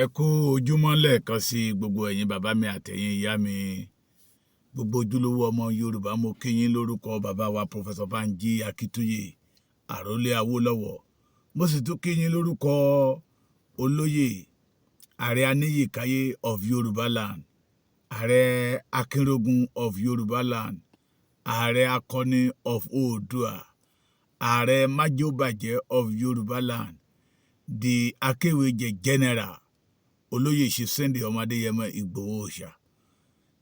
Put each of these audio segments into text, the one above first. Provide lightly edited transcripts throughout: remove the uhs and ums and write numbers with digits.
Ẹ kú ojúmọ́ lẹ́ẹ̀kan sí gbogbo ẹ̀yin bàbá mi àtẹ̀yin ìyá mi, gbogbo ojúlówó ọmọ Yorùbá. Mo kí yín lórúkọ bàbá wa, Professor Banji Akíntóyè, Àrólé Awólọ́wọ̀. Mo sì tún kí yín lórúkọ olóyè Ààrẹ Aníyìkáyé of Yorùbá land, Ààrẹ Akínrógun of Yorùbá land, Ààrẹ Akọni of Oòduà, Ààrẹ Májòbàjẹ́ of Yorùbá land, the Akéwèjẹ General, Olóyè Sunday ọmọ Adéyẹmọ Ìgbòho Òòṣà,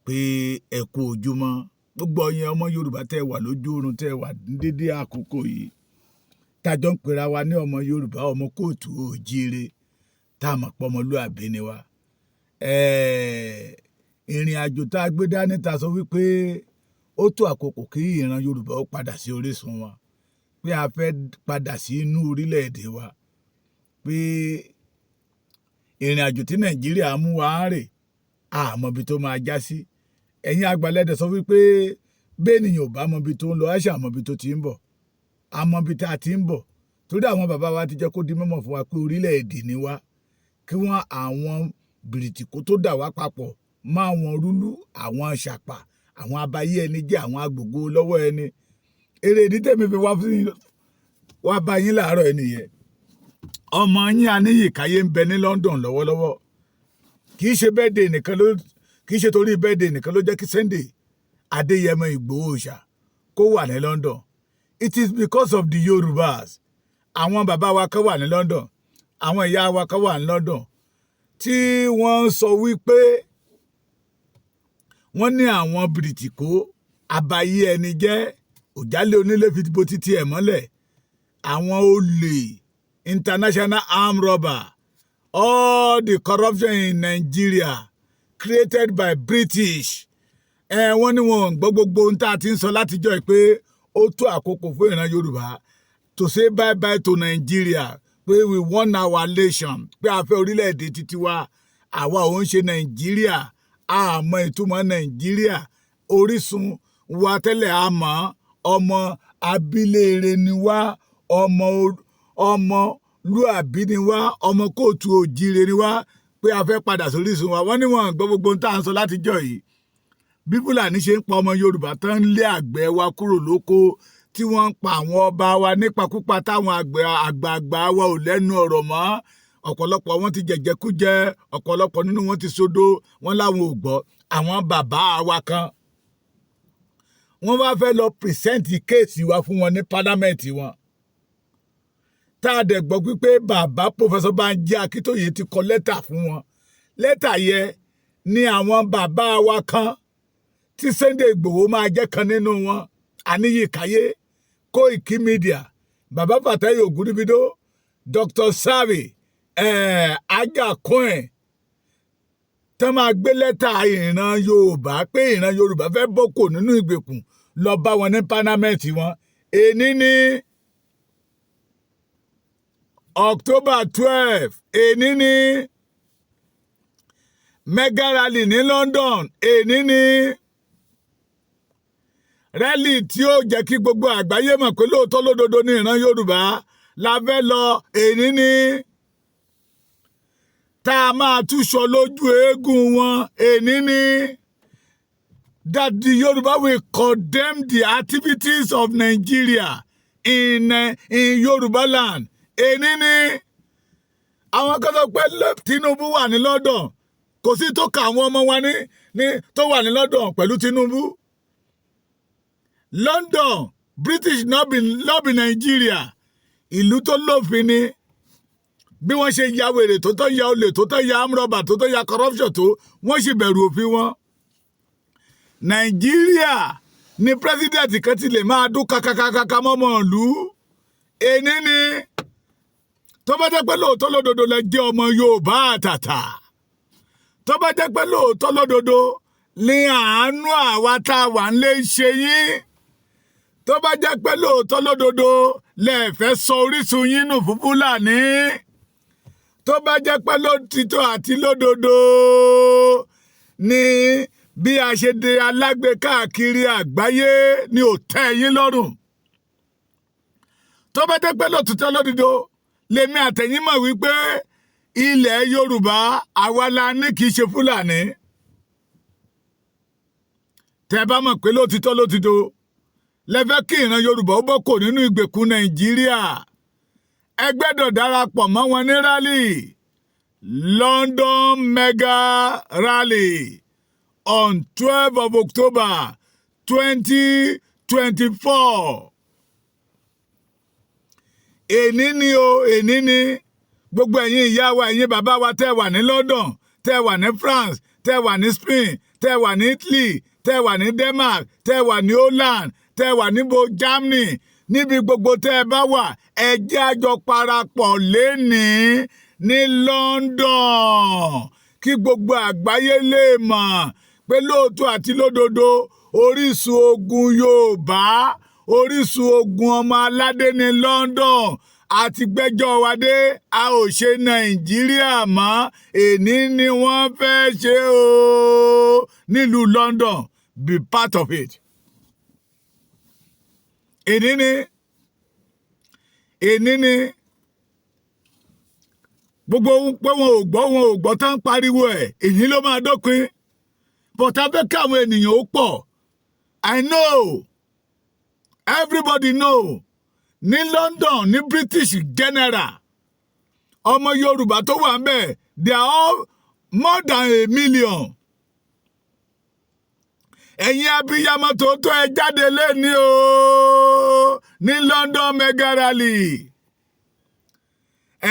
pé ẹ kú ojúmọ́. Gbogbo ọyẹn ọmọ Yorùbá tẹ́ wà lójú oorun, tẹ́ wà ní dédé àkókò yìí, tájọ ń pera wa ní ọmọ Yorùbá, ọmọ káàárọ̀ oòjíire, tá a mọ̀ pé ọmọlúàbí ni wa. Ìrìn àjò tá a gbé dání, ta sọ wípé ó tó àkókò kí ìran Yorùbá ó padà sí orísun wa, pé a fẹ́ padà sí inú orílẹ̀-èdè wa, pé ìrìn àjò tí Nàìjíríà mú wa rè, àmọ́ ibi tó máa já sí. Ẹ̀yin àgbàlẹ́dẹ̀ sọ wípé bẹ́ẹ̀nìyàn ò bá mọ ibi tó ń lọ, á ṣàmọ́ ibi tó ti ń bọ̀. Àmọ́ ibi tá a ti ń bọ̀, torí àwọn bàbá wa ti jẹ́ kó di mímọ̀ fún wa pé orílẹ̀-èdè ni wá, kí wọ́n àwọn bìrìtìkó tó dà wá papọ̀ mọ́ àwọn rúlú, àwọn ṣàpà, àwọn abayé ẹni jẹ́, àwọn agbògo lọ́wọ́ ẹni. Èrè ìdí tèmi fi wá fún wá bá yín láàárọ̀ ẹni yẹn, ọmọ yín Aníyìkáyé ń bẹ ní London lọ́wọ́lọ́wọ́. Kì í ṣe birthday nìkan ló, kì í ṣe torí birthday nìkan ló jẹ́ kí Sunday Adéyẹmọ Ìgbòho Òòṣà kó wà ní London. It is because of the Yorùbás. Àwọn bàbá wa kan wà ní London, àwọn ìyá wa kan wà ní London, tí wọ́n ń sọ wípé wọ́n ní àwọn bìrìtìkó abayé ẹni jẹ́, òjálẹ̀ onílé fi bo títí ẹ̀ mọ́lẹ̀, àwọn olè, international armed robber, all the corruption in Nigeria created by British. Ẹ wọ́n ní wọn ò gbọ́ gbogbo ohun tá a ti ń sọ látijọ́ yìí, pé ó tó àkókò fún ìran Yorùbá to say bye bye to Nigeria, pé we want our nation, pé a fẹ́ orílẹ̀-èdè títí wa. Àwa ò ń ṣe Nàìjíríà, a mọ ìtumọ̀ Nàìjíríà. Orísun wa tẹ́lẹ̀, a mọ̀, ọmọ abíléere ni wá, ọmọ ọmọlúàbí ni wá, ọmọ káàárọ̀ oòjíire ni wá, pé a fẹ́ padà sórísun wa. Wọ́n ní wọn gbọ́ gbogbo ohun tá à ń sọ látijọ́ yìí, bí Fúlàní ṣe ń pa ọmọ Yorùbá tán, ń lé àgbẹ̀ wa kúrò lóko, tí wọ́n ń pa àwọn ọba wa nípakúpa, táwọn àgbẹ̀ àgbààgbà wa ò lẹ́nu ọ̀rọ̀ mọ́. Ọ̀pọ̀lọpọ̀ wọn ti jẹ̀jẹ̀kújẹ, ọ̀pọ̀lọpọ̀ nínú wọn ti sodo. Wọn láwọn ò gbọ́. Àwọn bàbá wa kan, wọ́n wá fẹ́ lọ present case wa fún wọn ní parliament wọn, tá a dẹ̀ gbọ́ pípé bàbá Professor Banji Akíntóyè ti kọ lẹ́tà fún wọn. Lẹ́tà yẹ ní àwọn bàbá wa kan tí Sunday Ìgbòho máa jẹ́ kan nínú wọn, Àníyíkáyé, Koiki Media, bàbá Fatai Ògúnníbídó, Dr. Savi, Ajakun, tán máa gbé lẹ́tà ìran Yorùbá, pé ìran Yorùbá fẹ́ bọ́ kò nínú ìgbèkùn, lọ bá wọn ní parliament wọn. Èní ní October 12, èní ní mega rally ní London. Èní ní rally tí ó jẹ́ kí gbogbo àgbáyé mọ̀ pé lóòótọ́ lódodo ní ìran Yorùbá la fẹ́ lọ. Èní ní tá a máa túṣọ lójú eégún wọn. Èní ní that the Yoruba will condemn the activities of Nigeria in Yoruba land. Èní ní àwọn kan sọ pé Tinubu wà ní London, kò sí tó ka àwọn ọmọ wa ní tó wà ní London pẹ̀lú Tinubu. London, British, no be Nigeria. Ìlú tó lófin ni. Bí wọ́n ṣe ya wèrè tó tọ́, ya olè tó tọ́, ya amrọ̀bà tó tọ́, ya corruption tó, wọ́n sì bẹ̀rù òfin wọn. Nàìjíríà ni president kan ti lè máa dún kakakakaka mọ́mọ́ ìlú. Èní ni tó bá jẹ́ pé lóòótọ́ lódodo lẹ jẹ́ ọmọ Yorùbá àtàtà, tó bá jẹ́ pé lóòótọ́ lódodo ní àánú àwa tá a wà ń lé ṣe yín, tó bá jẹ́ pé lóòótọ́ lódodo lẹ fẹ́ sọ orísun yín nù fún Fúlàní, tó bá jẹ́ pé lótìtọ́ àti lódodo ní bí a ṣe de alágbe káàkiri àgbáyé ni ò tẹ́ yín lọ́rùn, tó bá jẹ́ pé lótìtọ́ lódodo lèmi àtẹ̀yìn mọ̀ wípé Ilẹ̀ Yorùbá, àwa la ní, kì í ṣe Fúlàní. Tẹ́ bá mọ̀ pé lótìtọ́ lótìtọ́ lẹ́fẹ́ kí ìran Yorùbá ó bọ́ kò nínú ìgbèkùn Nàìjíríà, ẹ gbẹ́dọ̀ darapọ̀ mọ́ wọn ní rally, London Mega Rally on 12 of October 2024. Èní ni o, èní ni. Gbogbo ẹ̀yin ìyá wa, ẹ̀yin bàbá wa tẹ́ wà ní London, tẹ́ wà ní France, tẹ́ wà ní Spain, tẹ́ wà ní Italy, tẹ́ wà ní Denmark, tẹ́ wà ní Holland, tẹ́ wà níbo, Germany, níbi gbogbo tẹ́ ẹ bá wà, ẹ jẹ́ a jọ parapọ̀ lénìí ní London, kí gbogbo àgbáyé lè mọ̀ pé lóòótọ́ àti lódodo, orísun ogun Yorùbá, orísun ogun ọmọ aládé ní London. Àti gbẹ́jọ́ wa dé, a ò ṣe Nàìjíríà mọ́. Èní ni wọ́n fẹ́ ṣe o nílùú London. Be part of it. Èní ni, èní ni. Gbogbo pé wọn ò gbọ́, wọn ò gbọ́ tán, pariwo ẹ̀, èyí ló máa dópin. But a fẹ́ káwọn ènìyàn ó pọ̀. I know everybody know, ní London, ní British general, ọmọ Yorùbá tó wà ńbẹ̀, they are all more than 1 million. Ẹ̀yin abiyamọ tòótọ́, ẹ jáde lẹ́ni o ní London Mega Rally.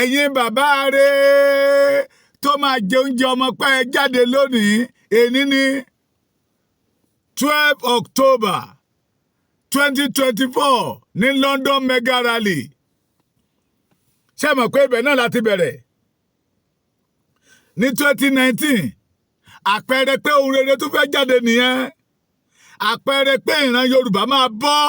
Ẹ̀yin bàbá rẹ̀ tó máa jẹ oúnjẹ ọmọ pẹ́, ẹ jáde lónìí. Èní ní 12 October 2024 ní London Mega Rally. Ṣé mọ̀ pé ibẹ̀ náà láti bẹ̀rẹ̀ ní 2019? Àpẹẹrẹ pé ohun rere tó fẹ́ jáde nìyẹn, àpẹẹrẹ pé ìran Yorùbá máa bọ́.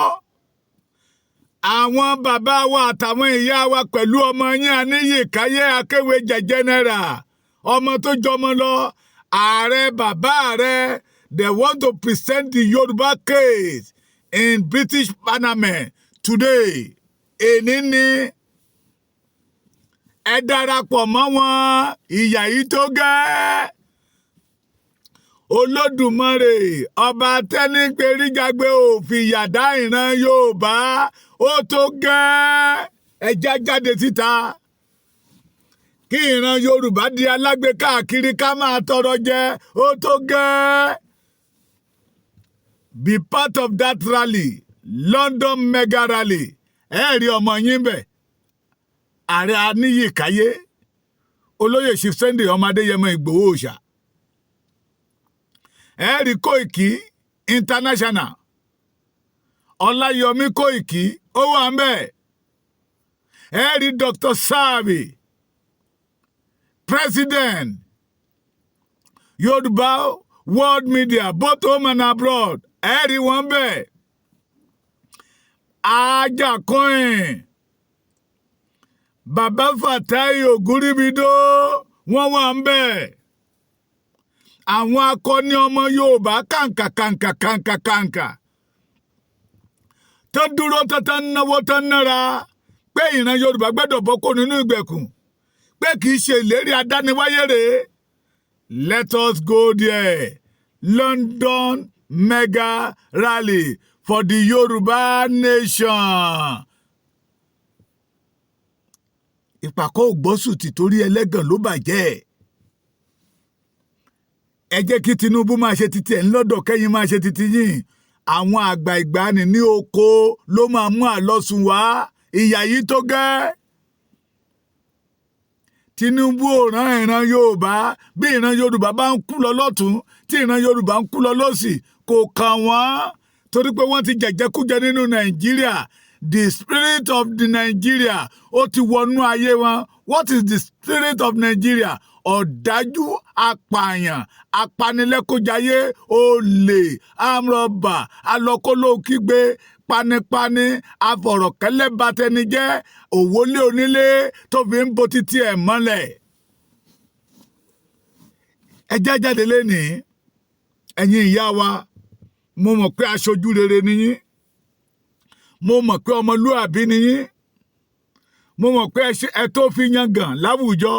Àwọn bàbá wa àtàwọn ìyá wa pẹ̀lú ọmọ yín Aníyìkáyé Akéwéjẹ general, ọmọ tó jọmọ lọ, ààrẹ, bàbá rẹ, they want to present the Yorùbá case in British Parliament today. Èní ni, ẹ darapọ̀ mọ́ wọn. Ìyà yìí tó gẹ́. Olódùmarè ọba tẹ́níperíjàgbé ò fìyà dá ìran Yorùbá, ó tó gẹ́. Ẹ já jáde síta kí ìran Yorùbá di alágbe káàkiri, ká máa tọrọ jẹ, ó tó gẹ́. Be part of that rally, London Mega Rally. Ẹ rí ọmọ yín bẹ̀, ààrẹ Aníyìkáyé, olóyè Chief Sunday ọmọ Adéyẹmọ Ìgbòho Òòṣà. Ẹ rí Kóìkì International, Ọláyọmí Kóìkì, ó wà ń bẹ̀. Ẹ rí Dr. Sabi, president Yorùbá World Media, both home and abroad, ẹ rí wọn bẹ̀. Ajá coin, Bàbá Fatai Ògúnríbidó, wọ́n wà ń bẹ̀. Àwọn akọni ọmọ Yorùbá kàǹkà kàǹkà kàǹkà kàǹkà tó dúró tó náwó tó nára pé ìran Yorùbá gbọ́dọ̀ bọ́ kó nínú ìgbèkùn, pé kì í ṣe ìlérí adániwáyé rèé. Let us go there, London Mega Rally for the Yorùbá nation. Ìpàkọ́ ògbọ́sù ti torí ẹlẹ́gàn ló bàjẹ́. Ẹ jẹ́ kí Tinubu máa ṣe titi ẹ̀ ńlọ́dọ̀, kẹ́yìn máa ṣe titi yìí. Àwọn àgbà ìgbàanì ní oko ló máa mú àlọ́sùn wá. Ìyà yìí tó gẹ́. Tinubu ò rán ìran Yorùbá. Bí ìran Yorùbá bá ń kú lọ lọ́tún, tí ìran Yorùbá ń kú lọ lọ́sì, kò kàn wọ́n, torí pé wọ́n ti jẹ̀jẹ̀kújẹ nínú Nàìjíríà. The spirit of the Nigeria, ó ti wọnú ayé wọn. What is the spirit of Nigeria? Ọ̀dájú, apààyàn, apanilẹ́kúnjayé, olè, amrọ̀bà, alọ́kólókígbe, panipani, afọ̀rọ̀kẹ́lẹ́ batẹnijẹ́, òwòlé onílé tó fi ń bo títí ẹ̀ mọ́lẹ̀. Ẹ já jáde lénìí. Ẹ̀yin ìyá wa, mo mọ̀ pé aṣojú rere ni yín, mo mọ̀ pé ọmọlúàbí ni yín, mo mọ̀ pé ẹ tó fi yangàn láwùjọ.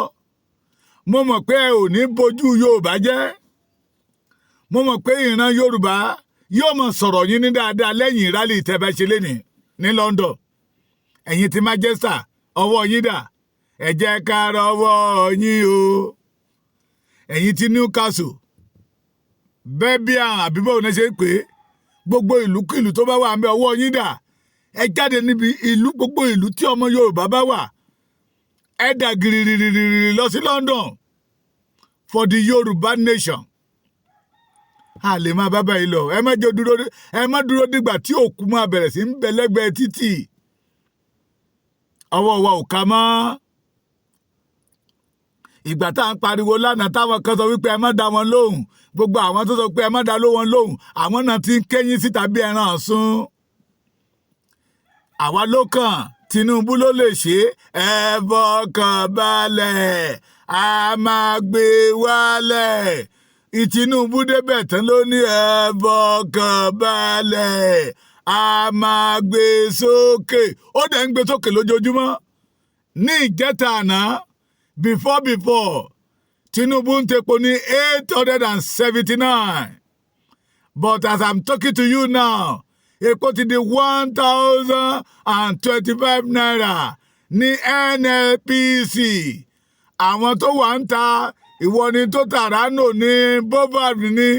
Mo mọ̀ pé ẹ ò ní bójú Yorùbá jẹ́. Mo mọ̀ pé ìran Yorùbá yóò mọ̀ sọ̀rọ̀ yín ní dáadáa lẹ́yìn rally tẹ́ bá ṣe lénìí ní London. Ẹ̀yin ti Manchester, ọwọ́ yín dà? Ẹ jẹ́ ká rọwọ́ yín o. Ẹ̀yin ti Newcastle, Birmingham, àbí báwo ni ṣe ń pè é, gbogbo ìlúkìlú tó bá wà ń bẹ, ọwọ́ yín dà? Ẹ jáde níbi ìlú, gbogbo ìlú tí ọmọ Yorùbá bá wà, ẹ dà gìrìrìrìrì lọ sí London for the Yorùbá nation. A lè máa bá báyìí lọ. Ẹ má jẹ́ dúró, ẹ má dúró dìgbà tí òkú máa bẹ̀rẹ̀ sí ń bẹ lẹ́gbẹ̀ẹ́ títì. Ọwọ́ wa ò ká mọ́. Ìgbà tá à ń pariwo lánàá, táwọn kan sọ wípé ẹ má dá wọn lóhùn, gbogbo àwọn tó sọ pé ẹ má dá wọn lóhùn, àwọn náà ti ń kéyìn síta bí ẹran ọ̀sùn. Àwa ló kàn, Tinubu ló lè ṣe é. Ẹ fọkàn balẹ̀, a máa gbé wálẹ̀. Tinubu débẹ̀ tán, ló ní ẹ fọkàn balẹ̀, a máa gbé sókè. Ó dẹ̀ ń gbé sókè lójoojúmọ́. Ní ìjẹta àná, before Tinubu ń tepo ní 879, but as I'm talking to you now, epo ti di ₦1,025 ní NNPC. Àwọn tó wà ń ta, ìwọ ni tó tàránò ní bovard ní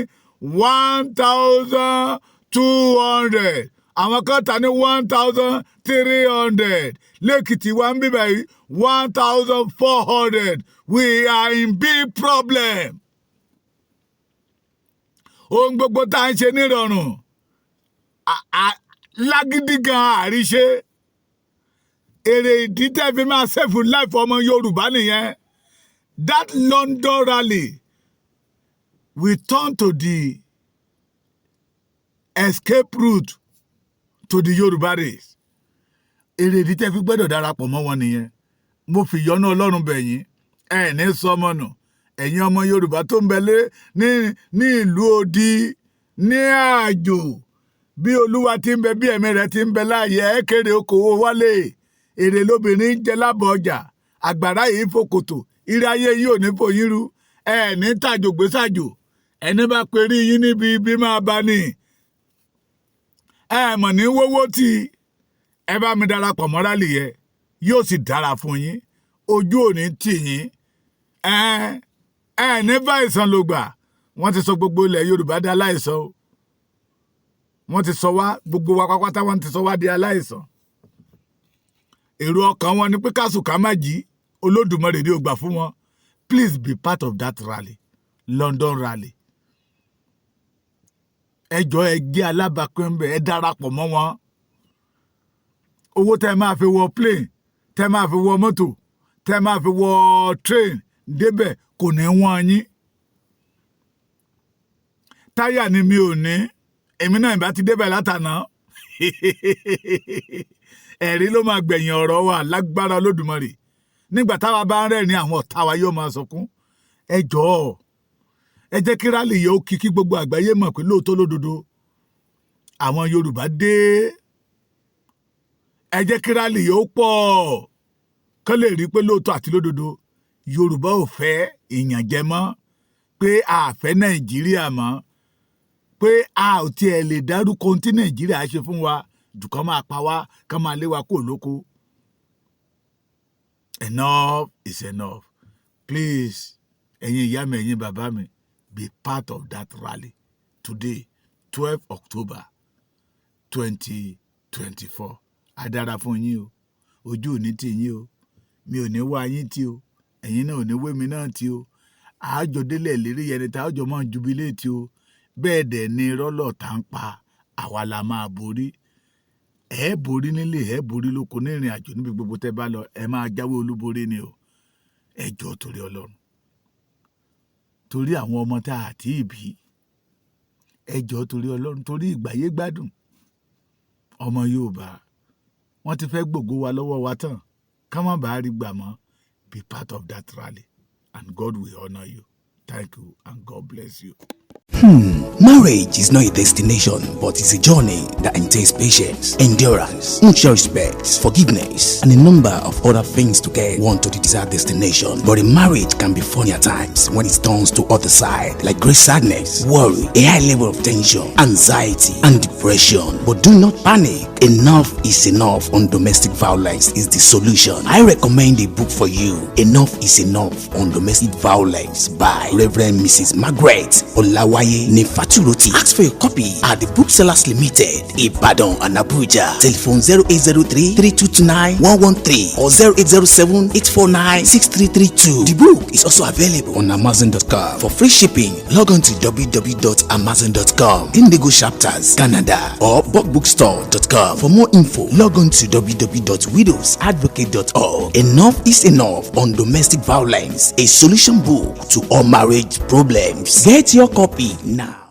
1,200, àwọn kan tà ní 1,300. Lẹ́kìtì wa ń bíbẹ̀ yìí, 1,400. We are in big problem. Ohun gbogbo tá à ń ṣe nírọ̀rùn, lágídí gan àríṣe. Èrè ìdí tẹ́ fi máa save life ọmọ Yorùbá nìyẹn. That London rally will turn to the escape route to the Yorùbá race. Èrè ìdí tẹ́ fi gbọ́dọ̀ darapọ̀ mọ́ wọn nìyẹn. Mo fi ìyọ́nú Ọlọ́run bẹ̀ yín, ẹ ní sọmọ nù. Ẹ̀yin ọmọ Yorùbá tó ń bẹ lé ní ìlú odi, ní àjò, bí Olúwa ti ń bẹ, bí ẹ̀mí rẹ̀ ti ń bẹ láàyè, ẹ kéré okòwò wálé. Èrè lóbìnrin ń jẹ lábọ̀ ọjà, àgbàrá yìí fòkòtò. Ire ayé yìí ò ní fòyín rú. Ẹ ní tàjò gbèsàjò. Ẹni bá perí yín níbi ibi máa bá ní. Ẹ mọ̀ ní wówó tí ẹ bá mi darapọ̀ mọ́ rally yẹn, yóò sì dára fún yín. Ojú ò ní tì yín. Ẹ ẹ ní báyìí ló gbà. Wọ́n ti sọ gbogbo ilẹ̀ Yorùbá di aláìsàn o. Wọ́n ti sọ wá, gbogbo wa pápátá, wọ́n ti sọ wá di aláìsàn. Èrò ọkàn wọn ni pé kásù ká má jí. Olódùmarè ní ó gbà fún wọn. Please be part of that rally, London rally. Ẹ jọ̀ọ́, ẹ jẹ́ alábàápín ńbẹ̀, ẹ darapọ̀ mọ́ wọn. Owó tẹ́ máa fi wọ plane, tẹ́ máa fi wọ mọ́tò, tẹ́ máa fi wọ train débẹ̀ kò ní wọ́n yín. Táyà ni mi ò ní, èmi náà ìbá ti débẹ̀ látàná. Ẹ̀rí ló máa gbẹ̀yìn ọ̀rọ̀ wa lágbára Olódùmarè. Nígbà táwa bá ń rẹ́rìn, àwọn ọ̀tá wa yóò máa sọkún. Ẹ jọ̀ọ́, ẹ jẹ́ kí rally yìí ó kí kí gbogbo àgbáyé mọ̀ pé lóòótọ́ lódodo àwọn Yorùbá dé. Ẹ jẹ́ kí rally yìí ó pọ̀, kán lè rí pé lóòótọ́ àti lódodo Yorùbá ò fẹ́ ìyànjẹ mọ́, pé a fẹ́ Nàìjíríà mọ́, pé a ò tiẹ̀ lè dárúkọ ohun tí Nàìjíríà ṣe fún wa jù kán máa pa wá, kán máa lé wa kó lóko. Enough is enough. Please, ẹ̀yin ìyá mi, ẹ̀yin bàbá mi, be part of that rally today, 12 October 2024. Á dára fún yín o. Ojú ò ní tì yín o. Mi ò ní wá yín tì o, ẹ̀yin náà ò ní wé mi náà tì o. Àájọ délẹ̀ lérí yẹn ni tá àjọ máa jubilate o. Bẹ́ẹ̀ dẹ̀ ni rọ́lọ̀ tá ń pa, àwa la máa borí. Ẹ borí nílé, ẹ borí lóko, ní ìrìn àjò, níbi gbogbo tẹ́ bá lọ, ẹ máa jáwé olúborí ni o. Ẹ jọ̀ọ́, torí Ọlọ́run, torí àwọn ọmọ tá a ti bí, ẹ jọ̀ọ́, torí Ọlọ́run, torí ìgbáyé gbádùn ọmọ Yorùbá. Wọ́n ti fẹ́ gbògo wa lọ́wọ́ wa tán, ká má bàa rí gbà mọ́. Be part of that rally and God will honour you. Thank you and God bless you. Marriage is not a destination, but it's a journey that entails patience, endurance, mutual respect, forgiveness, and a number of other things to get one to the desired destination. But a marriage can be funny at times when it turns to other side, like great sadness, worry, a high level of tension, anxiety, and depression. But do not panic. Enough is Enough on Domestic Violence is the solution. I recommend a book for you. Enough is Enough on Domestic Violence by Reverend Mrs. Margaret Olawaye Nifaturoti. Ask for your copy at the Booksellers Limited, Ibadan and Abuja. Telephone 0803 329 113 or 0807 849 6332. The book is also available on Amazon.com. For free shipping, log on to www.amazon.com, Indigo Chapters, Canada, or bookbookstore.com. For more info, log on to www.widowsadvocate.org. Enough is Enough on Domestic Violence, a solution book to all marriage problems. Get your copy now.